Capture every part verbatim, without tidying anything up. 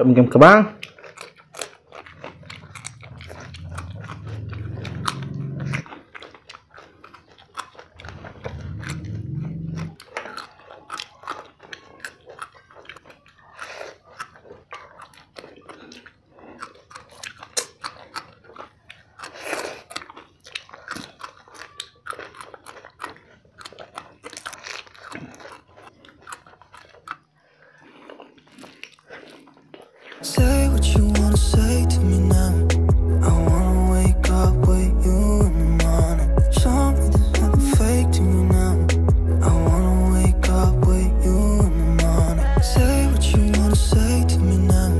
Kam kam kabang. Say what you wanna say to me now. I wanna wake up with you in the morning. Show me there's nothing fake to me now. I wanna wake up with you in the morning. Say what you wanna say to me now.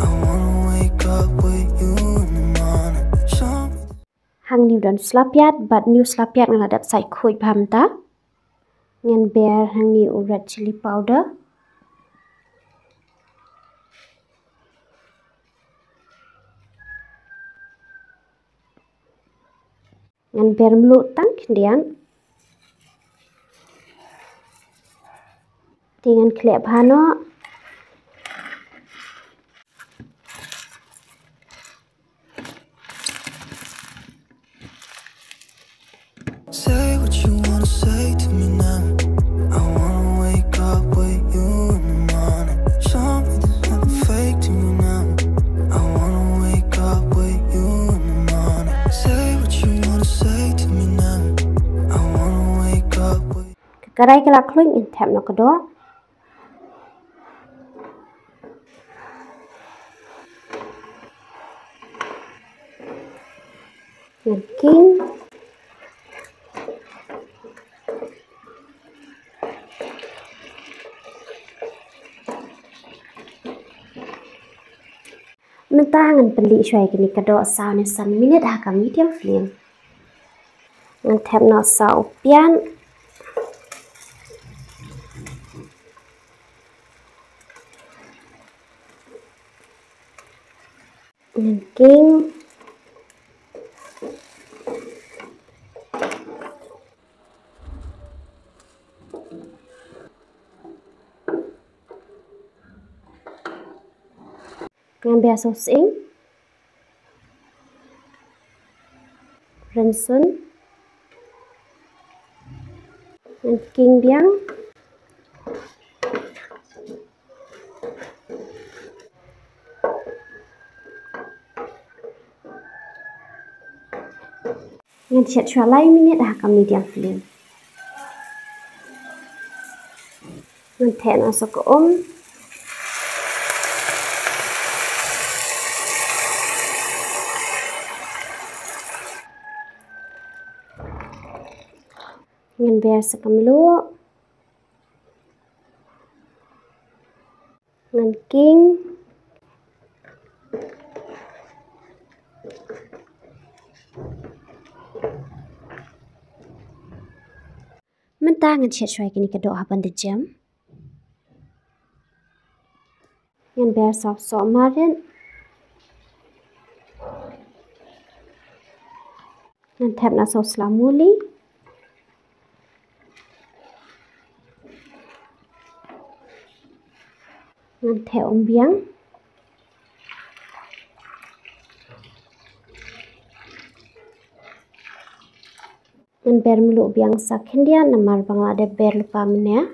I wanna wake up with you in the morning. Show me. Hangne don slapjat, bad une u slapjat nga la dep said khuid bha mynta. Ngan ber hangne u red chilli powder. Ngan ber mluh tang khyndiat. Te ngan khleh bha noh. Say what you wanna say to me now. I wanna wake up with you in the morning. Show me there's nothing fake to me now. I wanna wake up with you in the morning. Say what you wanna say to me now. I wanna wake up with. Ka karai ka la khluit, ngan thep noh ka doh. Ngan king. Mynta ngan pynlih shuwa ïa kine ka doh saw ne san minit ha ka medium flame. Ngan thep noh sa u pian. Ngan king. Ngan ber sa u sying. Rynsun. Ngan king biang. Ngan shet shuwa lai minit ha ka medium flame. Ngan thep noh sa ka um. Ngan ber sa ka mluh. Ngan king. Mynta ngan shet shuwa ïa kine ka doh ha ban da jem. Ngan ber sa u soh marit. Ngan thep noh sa u sla muli. Ngan thep um biang. Ngan ber mluh biang sa khyndiat namar ba nga la dep ber lypa mynne.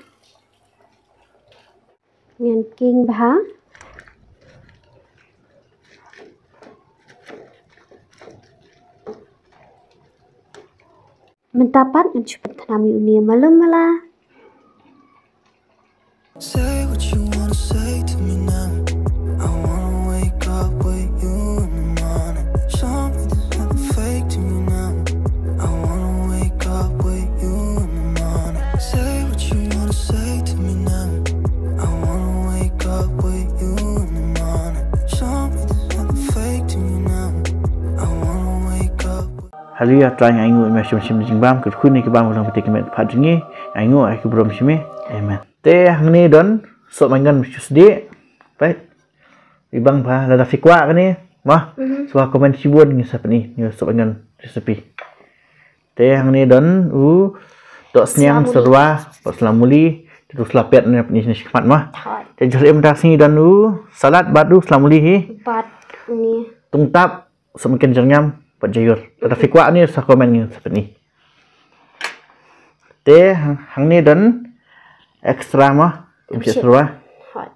Ngan king bha. Mynta pat ngan shu pynthnam ïa une malu mala. Say what you wanna say to me now. I wanna wake up with you in the morning. Show me there's nothing fake to me now. I wanna wake up with you in the morning. Say what you wanna say to me now. I wanna wake up with you in the morning. Show me there's nothing fake to me now. I wanna wake up with. Haleluya, Trai, nga ainguh ïa me shim shim jingbam, kyrkhu ne ki bam u long pynthei ki met pat jong ngi, nga ainguh ïa ki burom shim me. Amen. Te hangne don sohmaingan shu sdieh. Peit. I bang bha lada phi kwah kane. Mo. Mhm. Shuwa comment shibun ngi sa pyni ïa u sohmaingan recipe. Te hangne don u dohsniang syrwa, bad sla muli. Du sla pet ne ni ni khmat ma. Hoi. Te jur im da sngi don u salad bad du sla muli hi. Bad ni. Tungtap, sop mangken jyrngam bad jaiur. Kata phi kwah ni sa comment ngi sa pynni. Te hangne don extra ma. Im shit. Im shit syrwa. Hoi.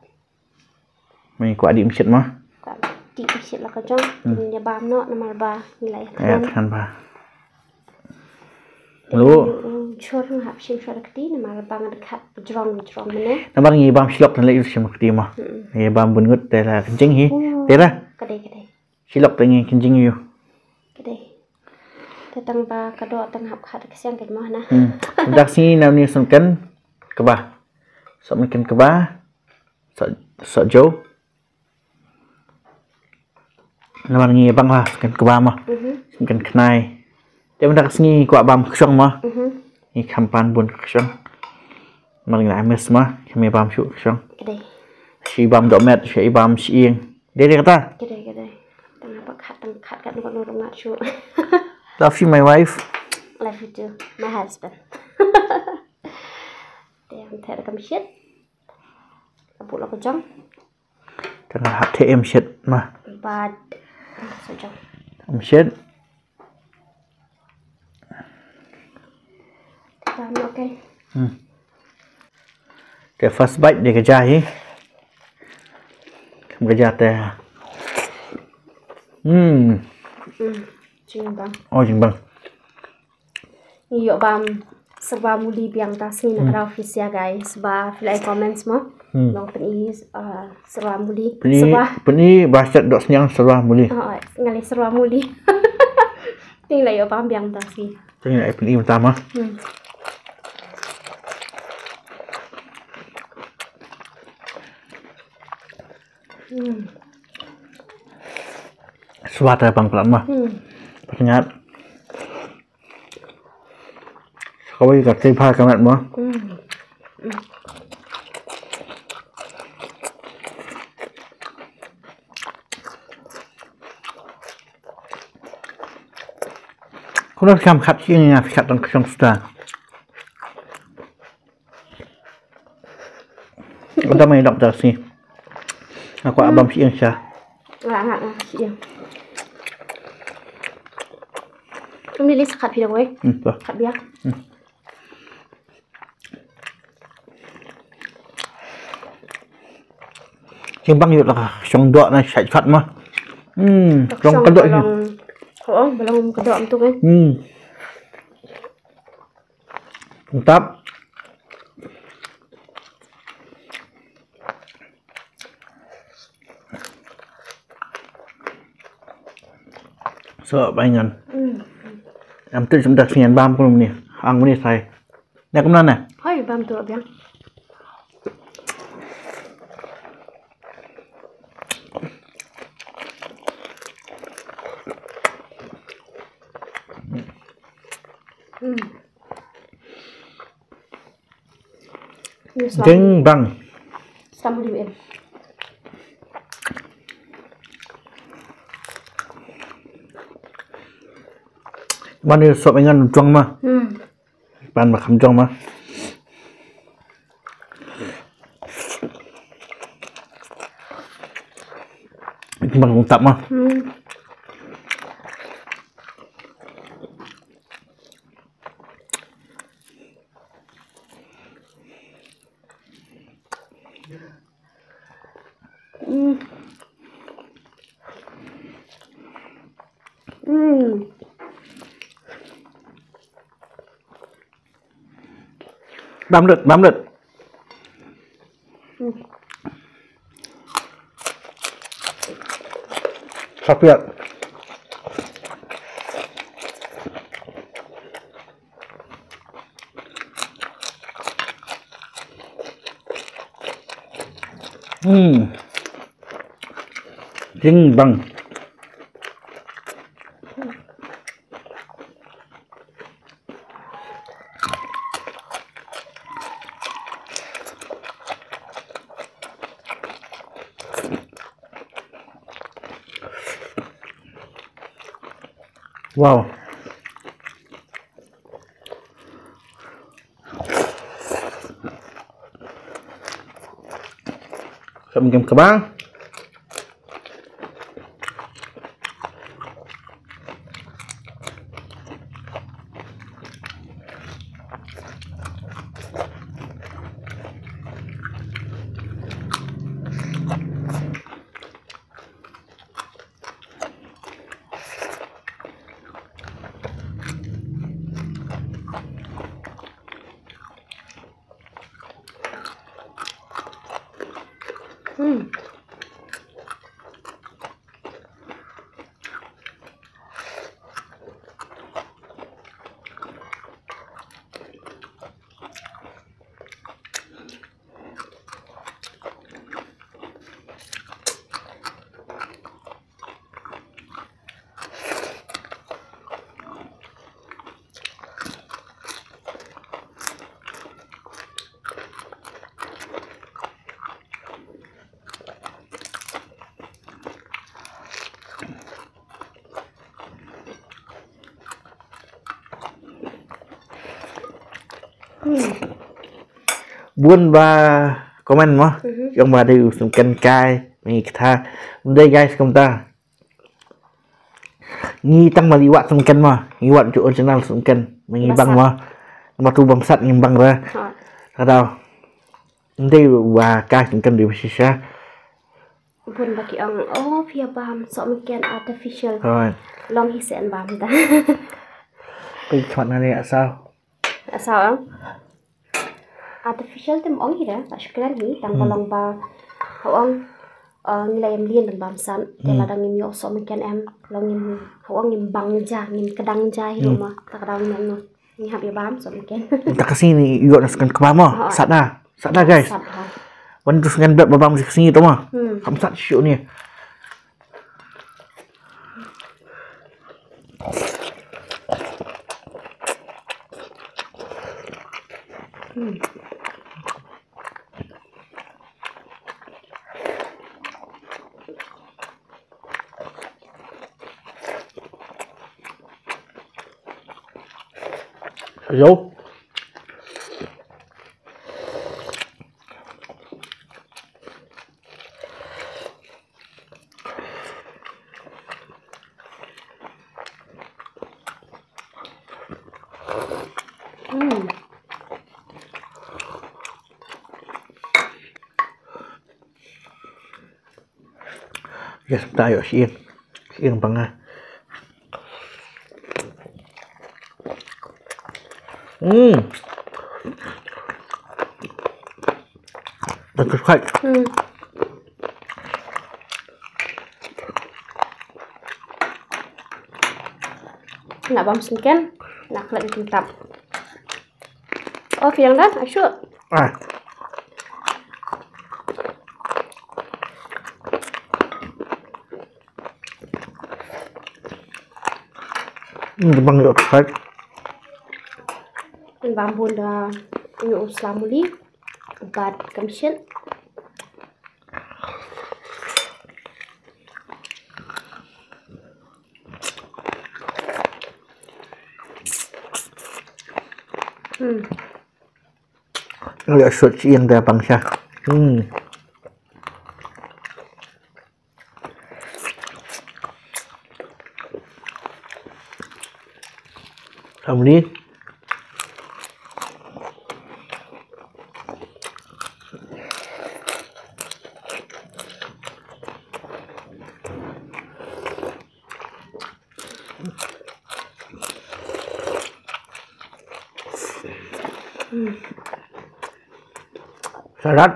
Ngi kwah dih im shit ma. Kwah dih im shit la ka jong. Hmm. Ngi bam noh namar ba ngi la ïa than. Ïa than ba. Lu. Jur nga hap shim shwa da kti namar ba nga da khat jrong jrong mane. Namar ngi bam shilok tang leh ïa shim kti ma. Hmm. Ngi bam bun ngut te la kynjing hi. Oh. Te la. Ka dei ka dei. Shilok te ngi kynjing ïa. Ka dei. Te tang ba ka doh tang hap khat ka siang ka mo na. Hmm. Dak sngi na ni sngewken kaba. Sngewken kaba. Sa, sa jo. Namar ngi bang la sngewken kba ma. Mhm. Sngewken khnai. Te mynta ka sngi kwah bam kshong ma. Mhm. Ngi kham pan bun kshong. Namar ngi la mes ma, kham bam shu kshong. Ka dei. Shi bam dohmet, shi bam shi ïing. Dei dei kata. Ka dei, ka dei. Tang hap khat, tang khat, khat, khat, khat, khat, khat, khat. Love you, my wife. Love you too, my husband. Te, ang te da kam shit. Abu la ko jong. Tang hap te em shit ma. Bad. So jong. Em shit. Tam, okay. Hmm. Te first bite de ka ja hi. Kam ka ja te. Hmm. Hmm. Jingbang. Oh, jingbang. Ngi ïoh bam syrwa muli biang ta sngi na ka daw phi sia guys ba phi la ai comments mo. Hmm. Long pyni, uh, syrwa muli. Pyni, syrwa. Pyni ba shet doh sniang syrwa muli. Oh, oh, ngali syrwa muli. Ting la ïoh bam biang ta sngi. Ting la pyni mynta ma. Hmm. Hmm. Syrwa ta bang palat ma. Hmm. Pat ngat. Kawei ka tei pha ka met mo. Mm. Kumno kam khat shi nga khat tang kshong sta. Uta mai dok tar si. Aku abam shi ing sha. Nga, nga, nga, shi ing. Ini li sekat video gue. Hmm, tu. Sekat biar. Hmm. Jimbang yuk lah, shong dok na shai shot mah. Hmm, shong kedok ni. Oh, belum kedok tu kan. Hmm. Mantap. So, baingan. Hmm. Am tu sebentar sini bam pun ni. Ang ni sai. Ni aku mana? Hai, bam tu biang. Hmm. Ding bang. Stam di em. Mane sop engan jong ma. Hmm. Pan ma kham jong ma. Ban kong tap ma. Hmm. Mm. Mm. Bam lut, bam lut. Mm. Khap ïa. Hmm. Jing bang. Wow. Kem kaba. Hmm. Bun ba comment mo. Mhm. Ong ba dei u Sumken kai, mynta. Dei guys, kumta. Ngi tang ma ngi wad Sumken mo. Ngi wad ju original Sumken. Ngi bang mo. Mo tu bam sat ngi bang ra. Ha. Ka dei. Ngi dei wa ka Sumken dei shisha. Bun ba ki ong, oh, phi ïa bam sohmynken artificial. Hooid. Long hi shen bam ta. Phi khmat na ne asal. Asal ong. Artificial te ym ong hi da, ba shu kren hi, tang ba long ba, ha ong, eh, ngi la ïam lien ban bam sat, te lada ngim ïoh sohmynken em, long ngim, ha ong ngim bang ja, ngim kdang ja hi ruh ma, ta ka daw ngim no. Ngi hap ïa bam sohmynken. Ta ka sngi ngi ïoh na sngi kba mo, sat na, sat na guys. Sat ha. Wan tu sngi bep ba bam ka sngi tu mo. Hmm. Kam sat shu ni. Hello. Mm. Yes, tayo shin. Shin banga. Mm. That's right. Mm. Nga bam sngewken, nga klet ïa ka tap. Oh, phi ïeng da, Ashu. Ah. Hmm, bang ïoh try. Bam bun da ïoh u sla muli bad ka mynsiem. Hmm. Nga ïoh sot sien da pang sha. Hmm. Family. Salad.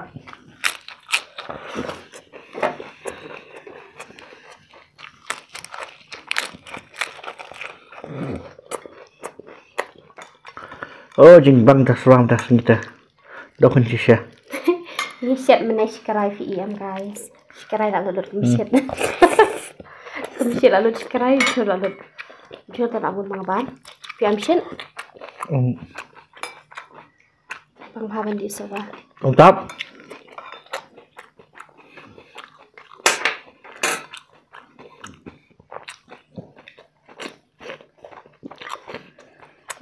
Oh, jingbang ta shuwa ta sngewthuh. Dok kan shisha. Ngi shet mynne shikarai phi ïam, guys. Shikarai la lut kum shet. Kum shet la lut shikarai, jhur la lut. Jhur ta la bun mang ban. Phi ïam shet. Mm. Pang pha ban di soba. Ong tap.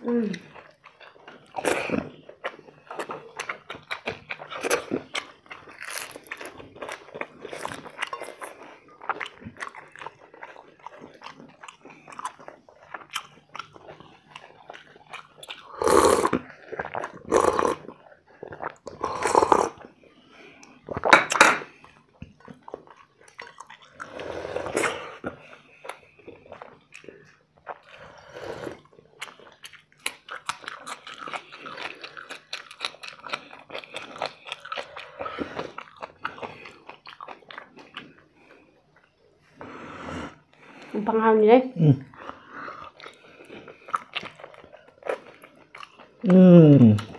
Mm. Pang hau ni dei. Hmm. Hmm.